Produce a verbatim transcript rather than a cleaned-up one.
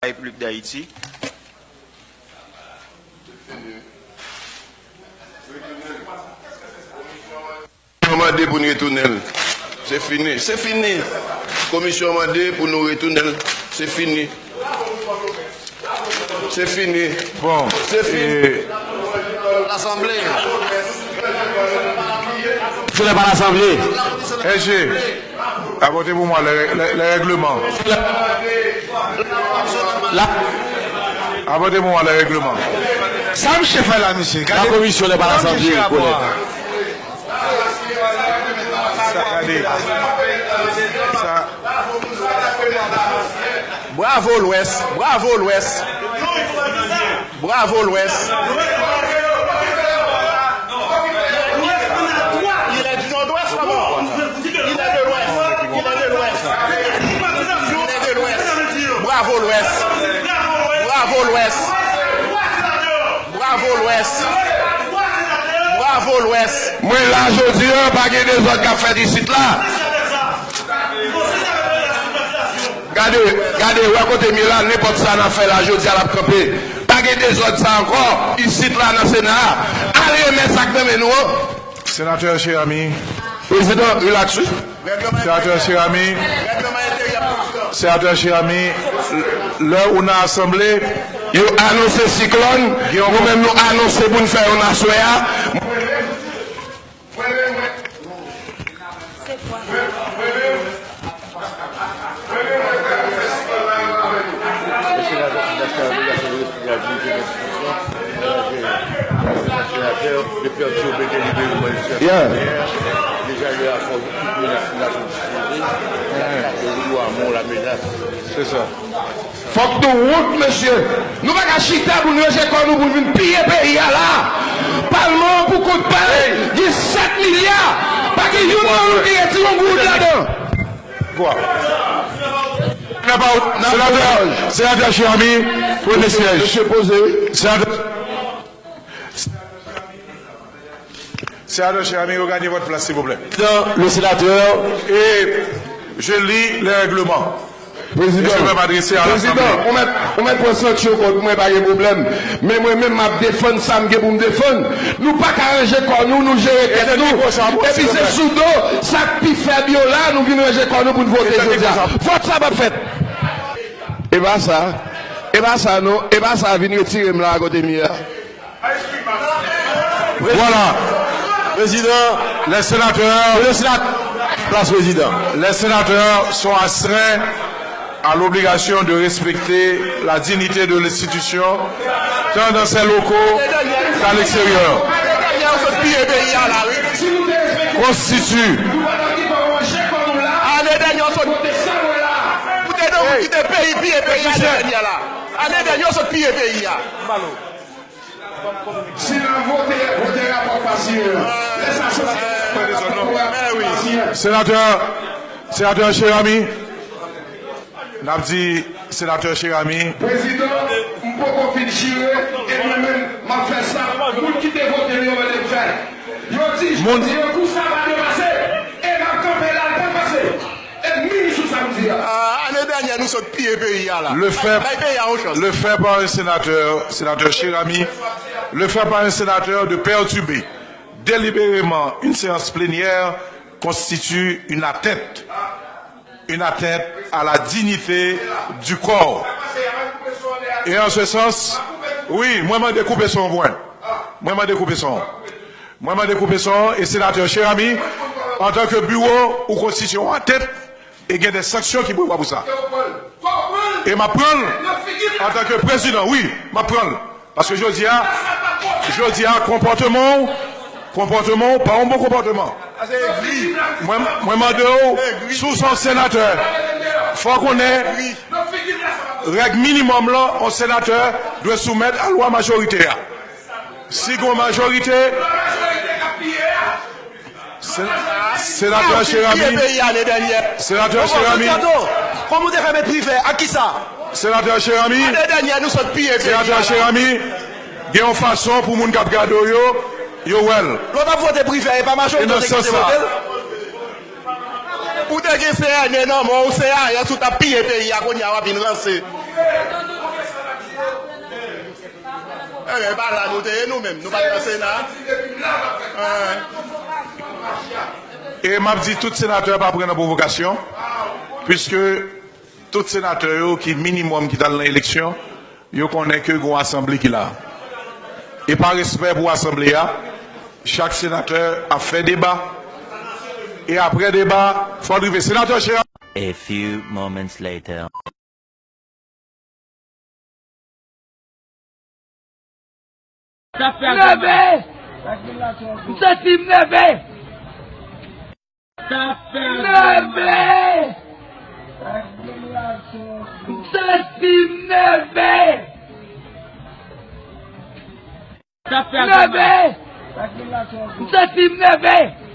Repiblik Dayiti. Yo mande pou n retounen l. Se fini. Se fini. Komisyon mande pou nou retounen l. Se fini. Se fini. Bon, se fini. Lasanble. Se pa lasanble. S G, apòte pou mwen lè, lè, lè règleman. La, apòte pou mwen lè règleman. Sa misye fè la, misye? Gade, la komisyon n'est pas l'Assemblée, kolèg. Sa, gade. Sa. Bravo Lwès, bravo Lwès. Bravo Lwès. Il est du Nord-Ouest, comment? Il est de l'Ouest. Il est de l'Ouest. Il est de l'Ouest. Bravo Lwès. Bravo Lwès. Bravo Lwès. Bravo Lwès. Mwen la jodi a, pa gen dezòd k ap fèt isit la. Gade, gade, wè kote m ye la, nenpòt sa n ap fè la jodi a, l ap kanpe. Pa gen dezòd sa ankò, isit la nan Sena a. Al remèt sa k nan men nou an. Senatè Cheramy. Prezidan, relax wi. Senatè Cheramy. Senatè Cheramy, lè ou nan asanble, yo anonse siklòn, nou menm nou anonse pou n fè youn aswè a. Yeah. Se sa. Fòk nou wont, mesye. Nou pa ka chita pou n ranje kò nou pou n vin piye peyi a la. Palman an pou kont pa l, gen sèt milya. Pa gen youn nan nou ki retire yon goud ladan. Senatè, Senatè Cheramy, premye syèj. Senatè Senatè Cheramy, regardez votre place, s'il vous plaît. Président, le sénateur. Et je lis les règlements. Prezidan, je peux m'adresser à l'Assemblée. Prezidan, ou mèt, ou mèt pran sanksyon kont mwen, pa gen pwoblèm. Men mwen menm, m ap defann sa m gen pou m defann. Nou pa ka ranje kò nou, nou jere tèt nou. Epi se sou do sa k pi fèb yo la, nou vin ranje kò nou pou n vote jodi a. Vòt sa p ap fèt. E pa sa. E pa sa non. E pa sa, vin retire m la kote m ye a. Voilà. Président, les sénateurs, le Sénat, place président. Les sénateurs sont astreints à l'obligation de respecter la dignité de l'institution, tant dans ses locaux qu'à l'extérieur. Konstiti. Ane dènye, w sot piye peyi a, ane dènye, w sot piye peyi a. Si n ap vote, vote rapò Pasiyen an. Lè sa soti, vote rapò Pasiyen an. Senatè, Senatè Cheramy, n ap di Senatè Cheramy. Prezidan, m poko fin chire, e mwen menm, m ap fè sa moun ki te vote m yo mande m fè. Yo di, yo di, kou sa pa depase, e m ap kanpe la, l pa pase. Ennmi sou samdi a. Ah, ane dènyè, nou sot piye peyi a la. Le fait, bay peyi a yon chans. Le fait par un sénateur, Sénateur Cheramy, le fait par un sénateur de perturber délibérément une séance plénière constitue une atteinte, une atteinte à la dignité du corps. Et en ce sens, wi, mwen mande koupe son mwen. Mwen mande koupe son. Mwen mande koupe son e Senatè Cheramy, antanke biwo, ou konstitye yon atèt e gen de sanksyon ki prevwa pou sa. E m ap pran l antanke prezidan, wi, m ap pran l. Paske jodi a, jodi a, konpòteman w, konpòteman w pa yon bon konpòteman. Mwen, mwen mande w, si w se yon senatè, fò w konnen règ minimòm lan, yon senatè dwe soumèt a lwa majorite a. Si gon majorite, se-, Senatè Cheramy, Senatè Cheramy, kòman w te fè met Privè? Ak kisa? Senatè Cheramy, Senatè Cheramy, gen yon fason pou moun k ap gade w yo, yo wè l. Lè w t ap vote Privè, e pa majorite w te kite vote l? Ou te gen C N E nan men w, se ayè sou t ap piye peyi a, kounye a w ap vin ranse. Ebyen, e pa la nou te ye nou menm. Nou pa t nan Sena. Hein. E m ap di tout senatè pa pran nan pwovokasyon, piske tout senatè yo ki minimòm ki t al nan eleksyon, yo konnen ke gon asanble ki la. E pa respè pou asanble a, chak senatè ap fè deba. E apre deba, fò l rive. Senatè Jean. A few moments later. Sa fè nève! M santi m nève! Sa fè nève! M santi m nève! Sa fè nève! M santi m nève!